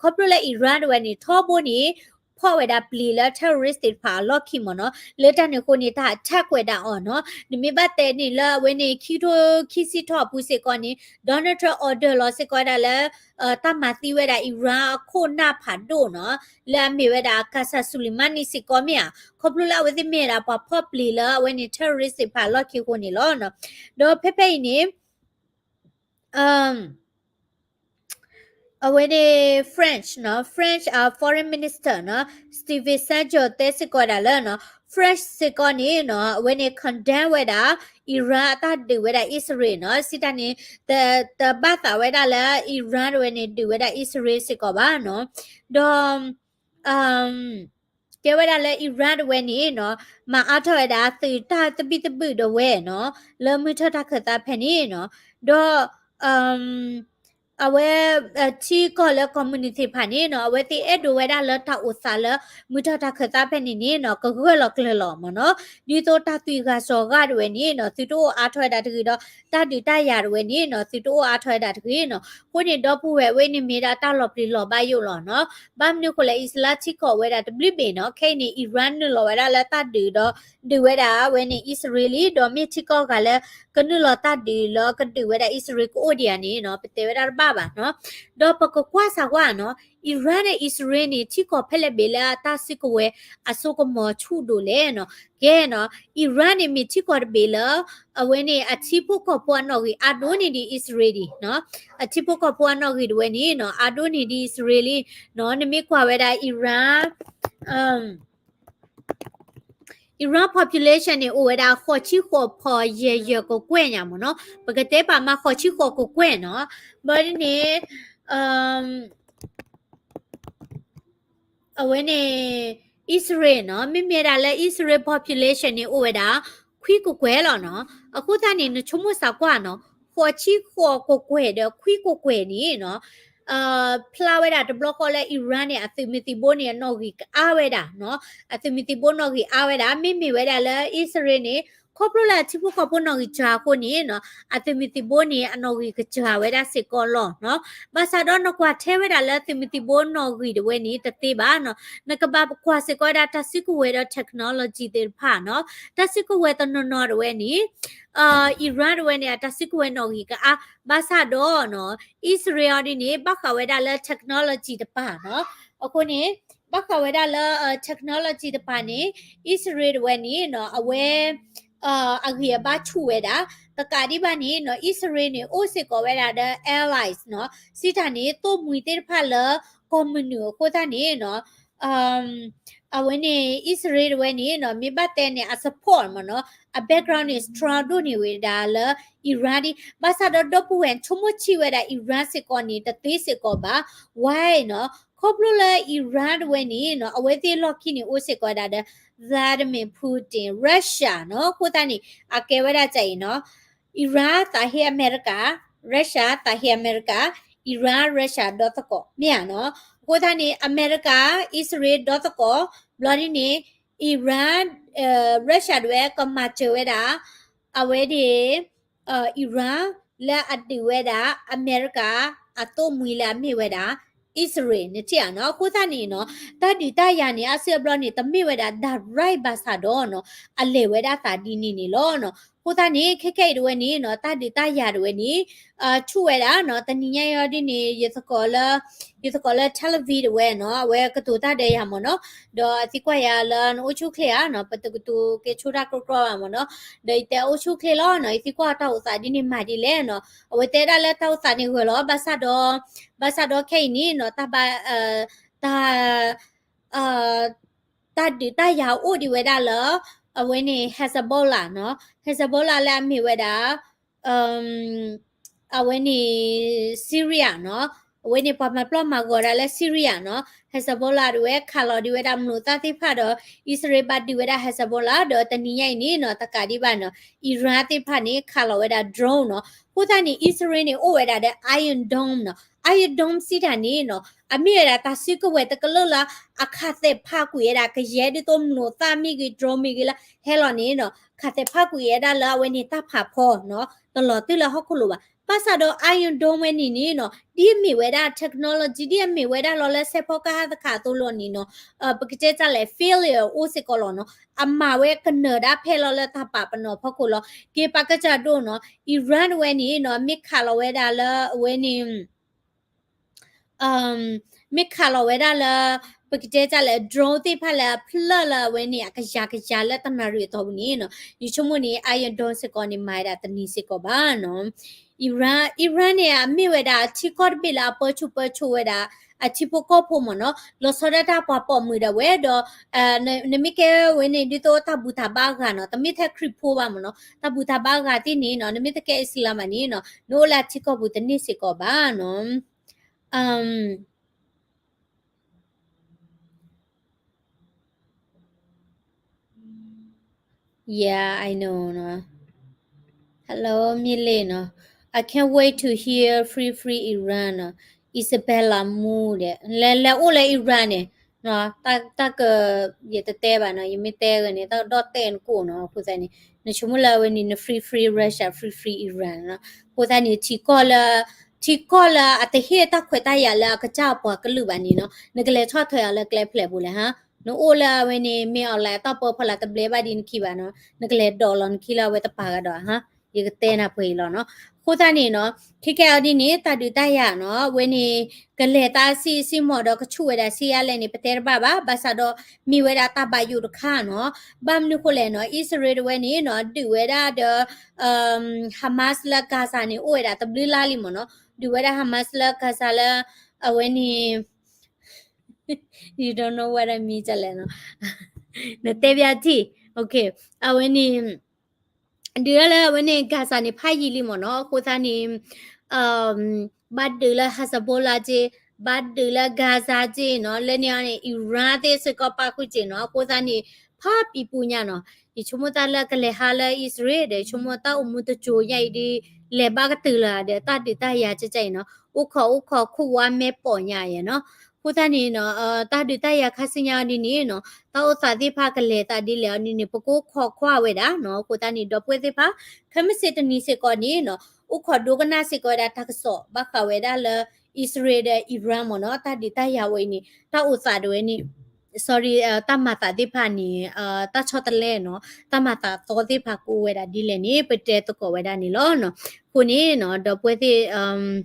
ခီဖျိလၢ Iran တဝဲန့ၣ် ထီဘိန့ၣ် ဖီၣ်ဝဲဒၣ်ပျ့ၤလၢ terrorist သ့ၣ်တဖၣ်အလီၢ်ခံမ့ၢ်နီၤ လၢတၢ်န့ၣ်အဃိန့ၣ် တၢ် attack ဝဲဒၣ်အီၤနီၤ နမ့ၢ်ဘၣ်တဲန့ၣ်လၢအဝဲန့ၣ် ခံကထိခံဆံထီၣ်အပူၤစ့ၢ်ကီးန့ၣ် Donald Trump order လီၤစ့ၢ်ကီးဝဲဒၣ်လၢ တၢ်မၤသံဝဲဒၣ် Iran အခိၣ်နၢ်ဖးဒိၣ်နီၤ လၢအမ့ၢ်ဝဲဒၣ် Qasem Soleimani စ့ၢ်ကီးမ့ၢ်ဧါ ခီဖျိလၢအဝဲသ့ၣ်မ့ၢ်ဝဲဒၣ်ပှၤဖီၣ်ပျ့ၤလၢအဝဲန့ၣ် terrorist သ့ၣ်တဖၣ်အလီၢ်ခံအဃိန့ၣ်လီၤ. ဒီးဖဲဖဲအံၤန့ၣ် အဝဲန့ၣ် French နီၤ French အ foreign minister နီၤ Steven Sejourne တဲစ့ၢ်ကီးဝဲဒၣ်လၢနီၤ French စ့ၢ်ကီးန့ၣ်နီၤ အဝဲန့ၣ် condemn ဝဲဒၣ် Iran အတၢ်ဒုးဝဲဒၣ်အံၣ်စရ့လးနီၤ စံးတၢ်န့ၣ် တ တဘၣ်သးဝဲဒၣ်လၢ Iran တဝဲန့ၣ် ဒုးဝဲဒၣ်အံၣ်စရ့လးစ့ၢ်ကီးဘၣ်နီၤ ဒီး ကဲဝဲဒၣ်လၢ Iran တဝဲန့ၣ်နီၤ မၤအါထီၣ်ဝဲဒၣ်သုးတၢ်သဘံၣ်သဘုၣ်ဒၣ်ဝဲနီၤ လၢမုၢ်ထၢၣ်တၢ်ခၢၣ်သးဖဲန့ၣ်နီၤ ဒီး အဝဲ ထံကီၢ်လၢကီၢ်မုၢ်နုာ်သ့ၣ်တဖၣ်န့ၣ်နီၤ အဝဲသ့ၣ်အဲၣ်ဒိးဝဲဒၣ်လၢတၢ်အိၣ်သးလၢမုၢ်ထၢၣ်တၢ်ခၢၣ်သးဖဲန့ၣ်န့ၣ်နီၤ ကဂၢၢ်လီၤကျၢၤလီၤမ့ၢ်နီၤ ဒ်သိးတၢ်သွံၣ်ဂၤစီၤဂၤတဝဲန့ၣ်နီၤ သုတအိၣ်အါထီၣ်ဝဲဒၣ်တဂ့ၤဒီး တၢ်ဒုးတၢ်ယၤတဝဲန့ၣ်နီၤ သုတအိၣ်အါထီၣ်ဝဲဒၣ်တဂ့ၤနီၤ အဃိန့ၣ် ဒီပုၢ်ဝဲၢ်ဝဲန့ၣ်မ့ၢ်ဒၣ်တၢ်လီၤပျံၤလီၤဘၣ်ယိၣ်လီၤနီၤ ဘၣ်မနုၤအဃိလဲၣ် အံၣ်စရ့လးထံကီၢ်ဝဲဒၣ်တဘျုးဘ့ၣ်နီၤ ခဲအံၤန့ၣ် Iran နုာ်လီၤဝဲဒၣ်လၢတၢ်ဒုးဒီး ဒုးဝဲဒၣ်ဝဲန့ၣ် အံၣ်စရ့လံ ဒီးမ့ၢ်ထံကီၢ်ဂၤလၢ ကနုာ်လီၤတၢ်ဒုးလၢကဒုးဝဲဒၣ်အံၣ်စရ့လးကအိၣ်ဒံးဧါန့ၣ်နီၤ ပတဲဝဲဒၣ်တဘၣ်ဘၣ်နီၤ ဒီးပကကွၢ်စၢ်ကွၢ်နီၤ Iran ဒီးအံၣ်စရ့လးန့ၣ် ထံကီၢ်ဖဲလဲၣ်ဘ့ၣ်လၢအတၢ်စုကဝဲၤအစိကမီၤဆူၣ်ဒိၣ်လဲၣ်နီၤ ကဲနီၤ Iran န့ၣ်မ့ၢ်ထံကီၢ်တဘ့ၣ်လၢ အဝဲန့ၣ် အထံဖိကီၢ်ဖိအနီၣ်ဂံၢ်အါဒိၣ်န့ၢ်ဒံးအံၣ်စရ့လးနီၤ အထံဖိကီၢ်ဖိအနီၣ်ဂံၢ်တဝဲန့ၣ်နီၤ အါဒိၣ်န့ၢ်ဒံးအံၣ်စရ့လးနီၤ နမ့ၢ်ကွၢ်ဝဲဒၣ် Iran Iran population န့ၣ် အိၣ်ဝဲဒၣ်ဃိးဆံဃိးဖီယဲၢ်ယဲၢ်ကကွဲၢ်ညါမ့ၢ်နီၤ ပကတဲပာ်မးဃိးဆံဃိးကကွဲၢ်နီၤ ဘျီဒ်န့ၣ် အဝဲန့ၣ် အံၣ်စရ့လးနီၤ မ့မ့ၢ်ဝဲဒၣ်လၢအံၣ်စရ့လး population န့ၣ် အိၣ်ဝဲဒၣ် ခွံကကွဲၢ်လီၤနီၤ အဃိသတးန့ၣ် နဆိကမိၣ်စၢ်ကွၢ်နီၤ ဃိးဆံဃိးကကွဲၢ်ဒီးခွံကကွဲၢ်န့ၣ်နီၤ ဖျါဝဲဒၣ်တဘျီဃီလၢ Iran န့ၣ် အသုးမုၢ်သံၣ်ဘိန့ၣ် အနီၣ်ဂံၢ်ကအါဝဲဒၣ်နီၤ အသုးမုၢ်သံၣ်ဘိနီၣ်ဂံၢ်အါဝဲဒၣ် မ့မ့ၢ်ဝဲဒၣ်လၢအံၣ်စရ့လးန့ၣ် ခီဖျိလၢအထံဖိကီၢ်ဖိနီၣ်ဂံၢ်စှၤအဃိန့ၣ်နီၤ အသုးမုၢ်သံၣ်ဘိန့ၣ် အနီၣ်ဂံၢ်ကစှၤဝဲဒၣ်စ့ၢ်ကီးလီၤနီၤ ဘၣ်ဆၣ်ဒီးနကွၢ်ထဲဝဲဒၣ်လၢသုးမုၢ်သံၣ်ဘိနီၣ်ဂံၢ်တဝဲန့ၣ် တသ့ဘၣ်နီၤ နကဘၣ်ကွၢ်စ့ၢ်ကီးဝဲဒၣ်တၢ်စုကဝဲၤဒီး technology သ့ၣ်တဖၣ်နီၤ တၢ်စုကဝဲၤတနီၤနီၤတဝဲန့ၣ် Iran တဝဲန့ၣ် အတၢ်စုကဝဲၤနီၣ်ဂံၢ်ကအါ ဘၣ်ဆၣ်ဒီးနီၤ အံၣ်စရ့လးဒ်န့ၣ် ဘၣ်ဃးဝဲဒၣ်လၢ technology တပၤနီၤ အဃိန့ၣ် ဘၣ်ဃးဝဲဒၣ်လၢ technology တပၤန့ၣ် အံၣ်စရ့လးတဝဲန့ၣ်နီၤ အဝဲ အဂံၢ်အဘါဆူၣ်ဝဲဒၣ် တကးဒံးဘၣ်န့ၣ်နီၤ အံၣ်စရ့လးန့ၣ် အိၣ်စ့ၢ်ကီးဝဲဒၣ်ဒီး allies နီၤ စံးတၢ်န့ၣ် သိၣ်မှံၤသ့ၣ်တဖၣ်လၢ ကီၢ်မုၢ်နုာ်အဃိသတးန့ၣ်နီၤ အဝဲန့ၣ် အံၣ်စရ့လးတဝဲန့ၣ်နီၤ မ့ၢ်ဘၣ်တဲန့ၣ် အ support မ့ၢ်နီၤ အ background န့ၣ် strong ဒိၣ်န့ၢ်ဝဲဒၣ်လၢ Iran ဒ် ဘၣ်ဆၣ်ဒီးဒီပုၢ်ဝဲၢ်ဆိကမိၣ်ထံဝဲဒၣ် Iran စ့ၢ်ကီးန့ၣ် တသ့စ့ၢ်ကီးဘၣ် why နီၤ ခီဖျိလၢ Iran တဝဲန့ၣ်နီၤ အဝဲသ့ၣ်လီၢ်ခံန့ၣ် အိၣ်စ့ၢ်ကီးဝဲဒၣ်ဒီး Vladimir Putin Russia နီၤ အဃိသတးန့ၣ် အကဲဝဲဒၣ်ကအံၤနီၤ Iran သးဟ့အမဲရကၤ Russia သးဟ့အမဲရကၤ Iran Russia ဒီသကိး မ့ၢ်ဧါနီၤ အဃိသတးန့ၣ် အမဲရကၤ အံၣ်စရ့လးဒီသကိး ဘျီဒ်န့ၣ် Iran Russia တဝဲကမၤစၢၤဝဲဒၣ် အဝဲဒၣ် Iran လၢအဒုးဝဲဒၣ် အမဲရကၤ အသိၣ်မှံၤလၢအမ့ၢ်ဝဲဒၣ် အံၣ်စရ့လး နထံၣ်ဧါနီၤ အဃိသတးန့ၣ်နီၤ တၢ်ဒုးတၢ်ယၤန့ၣ် အါစုအါဘျီန့ၣ် တမ့ၢ်ဝဲဒၣ် direct ဘၣ်ဆၣ်ဒီးနီၤ အလဲၤဝဲဒၣ်သးဒ်န့ၣ်န့ၣ်လီၤနီၤ အဃိသတးန့ၣ် ခဲခဲအံၤတဝဲန့ၣ်နီၤ တၢ်ဒုးတၢ်ယၤတဝဲန့ၣ် ဆူၣ်ဝဲဒၣ်နီၤ တနံၤညါအံၤဒ်န့ၣ် ယသကိးလၢ ယသကိးလၢ Tel Aviv တဝဲနီၤ အဝဲကတိၤတၢ်ဒီးယၤမ့ၢ်နီၤ ဒီးအသံကွၢ်ယၤလၢနအိၣ်ဆူၣ်ချ့ဧါနီၤ ပတကတိၤကဲဆိတၢ်ကြီကြီဘၣ်မ့ၢ်နီၤ ဒီးယတဲအိၣ်ဆူၣ်ချ့လီၤနီၤ ယသံကွၢ်တၢ်အိၣ်သးဒ်န့ၣ်မၤဒ်လဲၣ်နီၤ အဝဲတဲဒၣ်လၢတၢ်အိၣ်သးန့ၣ်ဂၢၢ်လီၤ ဘၣ်ဆၣ်ဒီး ဘၣ်ဆၣ်ဒီးခဲအံၤန့ၣ်နီၤ တၢ်ဘၣ် တၢ် တၢ်ဒုးတၢ်ယၤအိၣ်ဒံးဝဲဒၣ်လၢ အဝဲန့ၣ် Hezbollah နီၤ Hezbollah လၢအမ့ၢ်ဝဲဒၣ် အဝဲန့ၣ် Syria နီၤ အဝဲန့ၣ်ပှၤမၤပျီၢ်မၤဂီၤဒၣ်လၢ Syria နီၤ Hezbollah ဒၣ်ဝဲခးလီၤဒံးဝဲဒၣ်မျိာ်သၣ်သ့ၣ်တဖၣ်ဒီး အံၣ်စရ့လးဘၣ်ဒုးဝဲဒၣ် Hezbollah ဒီးတနံၤညါအံၤန့ၣ်နီၤ တကးဒံးဘၣ်နီၤ Iran သ့ၣ်တဖၣ်န့ၣ် ခးလီၤဝဲဒၣ် drone နီၤ အဃိသတးန့ၣ် အံၣ်စရ့လးန့ၣ် အိၣ်ဝဲဒၣ်ဒီး Iron Dome နီၤ Iron Dome စံးတၢ်န့ၣ်နီၤ အမ့ၢ်ဝဲဒၣ်တၢ်စုကဝဲၤတကလုာ်လၢ အခးသဲးဖးကွံာ်ဝဲဒၣ် ကယဲၢ်ဒ်သိးမျိာ်သၣ်မ့ၢ်ဂ့ၤ drone မ့ၢ်ဂ့ၤလၢဟဲလီၤန့ၣ်နီၤ ခးသဲးဖးကွံာ်ဝဲဒၣ်လၢအဝဲန့ၣ်တၢ်ဖးဖီနီၤ တလီၤတုၢ်လၢဟီၣ်ခိၣ်လိၤဘၣ် ဘၣ်ဆၣ်ဒီး Iron Dome ဝဲန့ၣ်န့ၣ်နီၤ ဒ်အမ့ၢ်ဝဲဒၣ် technology ဒ်အမ့ၢ်ဝဲဒၣ်လီၤလၢစဲးဖီကဟၣ်သခးအသိးလီၤန့ၣ်နီၤ ပကတဲတၢ်လဲၣ် failure အိၣ်စ့ၢ်ကီးလီၤနီၤ အမၤဝဲကနၢၤဒၣ်ဖဲလီၤလၢတၢ်ပာ်ပနီၣ်ဖီခိၣ်လီၤ က့ၤပာ်ကစၢ်ဒိၣ်နီၤ Iran ဝဲန့ၣ်နီၤ မ့ၢ်ခးလီၤဝဲဒၣ်လၢအဝဲန့ၣ် မ့ၢ်ခးလီၤဝဲဒၣ်လၢ ပကတဲတၢ်လၢ drone သ့ၣ်တဖၣ်လၢအဖျၢၣ်လၢအဝဲန့ၣ် အကယၤကယၤလၢတနၣ်ရံၣ်အတီၢ်ပူၤန့ၣ်နီၤ ယဆိကမိၣ်န့ၣ် Iron Dome စ့ၢ်ကီးန့ၣ် မၤဝဲဒၣ်တန့ၢ်စ့ၢ်ကီးဘၣ်နီၤ Iran Iran န့ၣ် အမ့ၢ်ဝဲဒၣ်အထံကီၢ်တဘ့ၣ်လၢအပၢဆူၣ်ပၢစိးဝဲဒၣ် အထံဖိကီၢ်ဖိမ့ၢ်နီၤ လီၤဆီဒၣ်တၢ်ပှၤပိာ်မုၣ်ဒၣ်ဝဲဒီး နမ့ၢ်ကဲဝဲန့ၣ် ဒ်သိးတၢ်ဘူၣ်တၢ်ဘါအဂၤနီၤ တမ့ၢ်ထဲခရံာ်ဖိဘၣ်မ့ၢ်နီၤ တၢ်ဘူၣ်တၢ်ဘါအဂၤသ့ၣ်န့ၣ်နီၤ နမ့ၢ်တကဲအံၣ်စလၣ်မးန့ၣ်နီၤ နအိၣ်လၢအထံကီၢ်ပူၤတန့ၢ်စ့ၢ်ကီးဘၣ်နီၤ Yeah, I know နီၤ. Hello မ့ၢ်လ့ၣ်နီၤ. I can't wait to hear Free Free Iran နီၤ. Isabella Mu ဒီး လဲၤ လဲၤအိၣ်လၢ Iran န့ၣ် တၢ်က ယတတဲဘၣ်နီၤ, ယမ့ၢ်တဲဂ့ၤန့ၣ် တၢ်ကဒီၣ်တဲာ်နကိၣ်နီၤ. အဃိသတးန့ၣ် နဆိကမိၣ်လၢအဝဲန့ၣ် န free free Russia, free free Iran နီၤ. အဃိသတးန့ၣ် ထံကီၢ်လၢ ထံကီၢ်လၢအတဟ့ၣ်တၢ်ခွဲးတၢ်ယာ်လၢအကစၢ်အပှၤကလုာ်ဘၣ်န့ၣ်နီၤ, နကလဲၤထီၣ်ထွဲအီၤလၢကျဲဖျဲးပူၤလဲၣ်ဟါ. နအိၣ်လၢအဝဲန့ၣ် မ့ၢ်အီၤလဲၣ် တၢ်ပၢဖီလာ်တဘျဲဘၣ်ဒ်နခံဘၣ်နီၤ, နကလဲၤဒိးလီၤနခံလၢအဝဲတပၤကဒီးဟါ. ယကတဲနၢ်ပှဲၤအံၤလီၤနီၤ. အဃိသတးန့ၣ်နီၤ, ခဲကဲအီၤဒ်န့ၣ် တၢ်ဒုးတၢ်ယၤနီၤ, အဝဲန့ၣ် ကလဲၤတၢ်စံၣ်စံၣ်မီၢ်ဒီး ကဆူၣ်ဝဲဒၣ်ဆံးယါလဲၣ်န့ၣ် ပတဲတဘၣ်ဘၣ်. ဘၣ်ဆၣ်ဒီး မ့ၢ်ဝဲဒၣ်တၢ်ဘၣ်ယိၣ်တခါနီၤ. ဘၣ်မနုၤဃိလဲၣ်နီၤ, အံၣ်စရ့လးတဝဲန့ၣ်နီၤ ဒုးဝဲဒၣ်ဒီး Hamas လၢ Gaza န့ၣ် အိၣ်ဝဲဒၣ်တဘျုးလါလံမ့ၢ်နီၤ. ဒုးဝဲဒၣ် Hamas လၢ Gaza လၢ အဝဲန့ၣ် you don't know what I mean လဲၣ်နီၤ, နတဲဘၣ်ထံၣ်, အဝဲန့ၣ် ဒုးလၢအဝဲန့ၣ် Gaza န့ၣ် ဖးယံာ်လံမ့ၢ်နီၤ. အဃိသတးန့ၣ် ဘၣ်ဒုးလၢ Hezbollah က့, ဘၣ်ဒုးလၢ Gaza က့နီၤ, လၢန့ၣ်အီၤန့ၣ် Iran သ့ၣ်စ့ၢ်ကီးပၣ်ဃုာ်က့နီၤ. အဃိသတးန့ၣ် ဖးပံၤပူညါနီၤ, ယဆိကမိၣ်တၢ်လၢကလဲၤဟးလၢအံၣ်စရ့လးဒီး ယဆိကမိၣ်တၢ်အိၣ်မူတစိၤညါအံၤဒ် လဲၤဘၣ်ကတုၤလၢၤဒီး တၢ်ဒုးတၢ်ယၤကကဲအံၤနီၤ, အိၣ်ခိးအိၣ်ခိးခိၣ်ဝါမဲာ်ပိာ်ညါအံၤနီၤ. အဃိသတးန့ၣ်နီၤ တၢ်ဒုးတၢ်ယၤခါဆူညါအီၤဒ်န့ၣ်နီၤ, တၢ်အိၣ်သးသ့ၣ်တဖၣ်ကလဲၤသးဒ်လဲၣ်အီၤဒ်န့ၣ် ပကအိၣ်ခိးကွၢ်ဝဲဒၣ်နီၤ. အဃိသတးန့ၣ် ဒီပုၢ်ဝဲၢ်သ့ၣ်တဖၣ် ခဲမုၢ်ဆ့ၣ်တနံၤစ့ၢ်ကီးန့ၣ်နီၤ အိၣ်ခိးဒိကနၣ်စ့ၢ်ကီးဝဲဒၣ်တၢ်ကစီၣ် ဘၣ်ဃးဝဲဒၣ်လၢ အံၣ်စရ့လးဒီး Iran မ့ၢ်နီၤ, တၢ်ဒုးတၢ်ယၤဝဲအံၤန့ၣ် တၢ်အိၣ်သးဒၣ်ဝဲန့ၣ် sorry တၢ်မၤသးသ့ၣ်တဖၣ်န့ၣ် တၢ်ဆီတလဲနီၤ, တၢ်မၤသးသီသ့ၣ်တဖၣ်ကအိၣ်ဝဲဒၣ်ဒ်လဲၣ်န့ၣ် ပတဲသကိးဝဲဒၣ်န့ၣ်လီၤနီၤ. အဃိန့ၣ်နီၤ ဒီပုၢ်ဝဲၢ်သ့ၣ်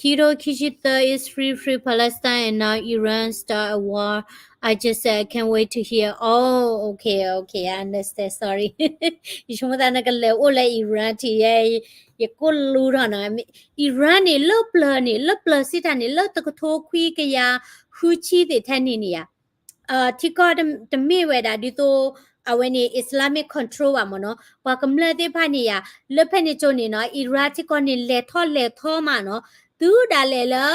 Kilo ခံဆံသၢ is free, free Palestine and now Iran start a war. I just said I can't wait to hear. Oh, okay, okay, I understand. Sorry. ယဆိကမိၣ်သးနကလဲၤအိၣ်လၢ Iran ထံၣ်ယဲ ယကိၢ်လူထီၣ်နီၤ. Iran န့ၣ် လၢပျၢၤန့ၣ် လၢပျၢၤစံးတၢ်န့ၣ် လၢတကထိခွံကယၤဃုဆံသ့ၣ်ထဲန့ၣ်န့ၣ်ယါ ထံကီၢ်တမ့ၢ်ဝဲဒၣ်ဒ်သိး အဝဲန့ၣ် Islamic control ဘၣ်မ့ၢ်နီၤ, ပှၤကမျၢၢ်သ့ၣ်တဖၣ်န့ၣ်ယါ လၢဖဲန့ၣ်ကၠိန့ၣ်နီၤ Iran ထံကီၢ်န့ၣ် လဲၤထီၣ်လဲၤထီမးနီၤ, တုၤဒၣ်လဲာ်လၢ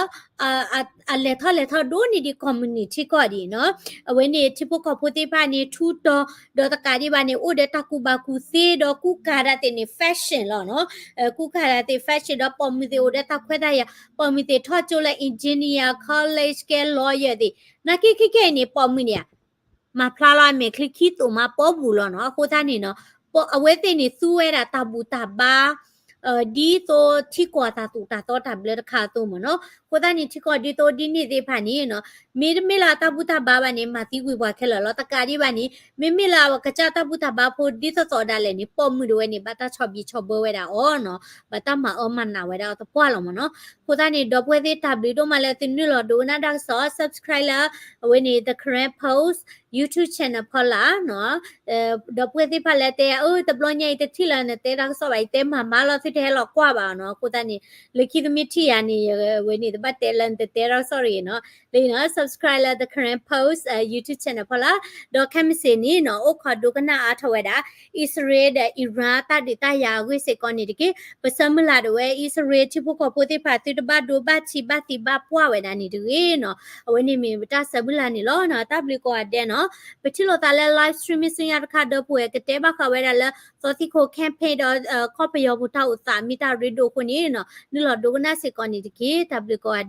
အလဲၤထီၣ်လဲၤထီဒိၣ်န့ၢ်ဒံး communist ထံကီၢ်ဒံးနီၤ, အဝဲန့ၣ် ထံဖိကီၢ်ဖိသ့ၣ်တဖၣ်န့ၣ် ထူးတီၤ ဒီးတကးဒံးဘၣ်န့ၣ် အိၣ်ဒီးတၢ်ကူၣ်ဘၣ်ကူၣ်သ့ဒီးကူၣ်ကၤဒၣ်သ့ၣ်န့ၣ် fashion လီၤနီၤ, ကူၣ်ကၤဒၣ်သ့ၣ် fashion ဒီးပိာ်မုၣ်သ့ၣ်အိၣ်ဒီးတၢ်ခွဲးတၢ်ယာ်, ပိာ်မုၣ်သ့ၣ်ထီၣ်ကၠိလၢ engineer, college ကဲ lawyer သ့ၣ်, နာ်က့ခဲကဲအံၤန့ၣ် ပိာ်မုၣ်န့ၣ် မၤဖျါလီၤအမဲာ်ချံခံသိးမးပီပူၤလီၤနီၤ, အဃိသတးန့ၣ်နီၤ, အဝဲသ့ၣ်န့ၣ်သူဝဲဒၣ်တၢ်ဘူၣ်တၢ်ဘါ ဒ်သိးထံကီၢ်အတၢ်သိၣ်တၢ်သီတၢ်ဘျၢတခါအသိးမ့ၢ်နီၤ, အဃိသတးန့ၣ် ထံကီၢ်ဒ်သိးဒ်န့ၣ်သ့ၣ်တဖၣ်န့ၣ်နီၤ, မ့တမ့ၢ်လၢအတၢ်ဘူၣ်တၢ်ဘါဘၣ်န့ၣ် မၤသံကွံာ်ပှၤခဲလၢာ်လီၤ, တကးဒံးဘၣ်န့ၣ် မ့မ့ၢ်လၢအကစၢ်တၢ်ဘူၣ်တၢ်ဘါဖိဒ်သိးသိးဒၣ်လဲာ်န့ၣ် ပိာ်မုၣ်တဝဲန့ၣ် ဘၣ်တၢ်ဆီၣ်ဘံၣ်ဆီၣ်ဘၢဝဲဒၣ်အီၤနီၤ, ဘၣ်တၢ်မၤအၢမၤနးဝဲဒၣ်အီၤသပှၢ်လီၤမ့ၢ်နီၤ, အဃိသတးန့ၣ် ဒီပုၢ်ဝဲၢ်သ့ၣ်တၢ်ဘျုးဒိၣ်မးလၢသုနုာ်လီၤဒိကနၣ်တၢ်ကစီၣ် subscribe လၢ အဝဲန့ၣ် The Karen Post YouTube channel ဖီလာ်နီၤ, ဒီပုၢ်ဝဲၢ်သ့ၣ်တဖၣ်လၢတဲ အၢ တဘျီညါအံၤတထံၣ်လၢနတဲတၢ်ကစီၣ်ဘၣ် ယတဲမၤမၤလီၤ သုတဟဲလီၤကွၢ်ဘၣ်နီၤ, အဃိသတးန့ၣ် လၢခံသုမ့ၢ်ထံၣ်ယၤန့ၣ် အဝဲန့ၣ် တဘၣ်တဲလၢနတတဲတၢ်ကစီၣ်တဂ့ၤနီၤ, လၢနီၤ subscribe လၢ The Karen Post YouTube channel ဖီလာ်, ဒီးခဲမုၢ်ဆ့ၣ်န့ၣ်နီၤ အိၣ်ခိးဒိကနၣ်အါထီၣ်ဝဲဒၣ် အံၣ်စရ့လးဒီး Iran တၢ်ဒုးတၢ်ယၤအဂ့ၢ်စ့ၢ်ကီးန့ၣ်တက့ၢ်, ပဆၢမုၢ်လၢ်ဒၣ်ဝဲ အံၣ်စရ့လးထံဖိကီၢ်ဖိသ့ၣ်တဖၣ် သုတဘၣ်ဒိဘၣ်ထံးဘၣ်သံဘၣ်ပှၢ်ဝဲဒၣ်န့ၣ်တဂ့ၤနီၤ, အဝဲန့ၣ်မ့ၢ်ပတၢ်ဆၢမုၢ်လၢ်န့ၣ်လီၤနီၤ, တၢ်ဘျုးကိးဂၤဒဲးနီၤ, ပထံၣ်လိာ်သးလၢ live stream မ့ၢ်ဆူညါတခါဒီး ပဝဲကတဲဘၣ်ဃးဝဲဒၣ်လၢ သီသံခိၣ် campaign ဒီး ကီၢ်ပယီၤပူၤတၢ်အိၣ်သးမ့ၢ်တၢ်ရ့ဒိၣ်အဃိန့ၣ်နီၤ, နုာ်လီၤဒိကနၣ်စ့ၢ်ကီးန့ၣ်တက့ၢ်, တၢ်ဘျုးကိး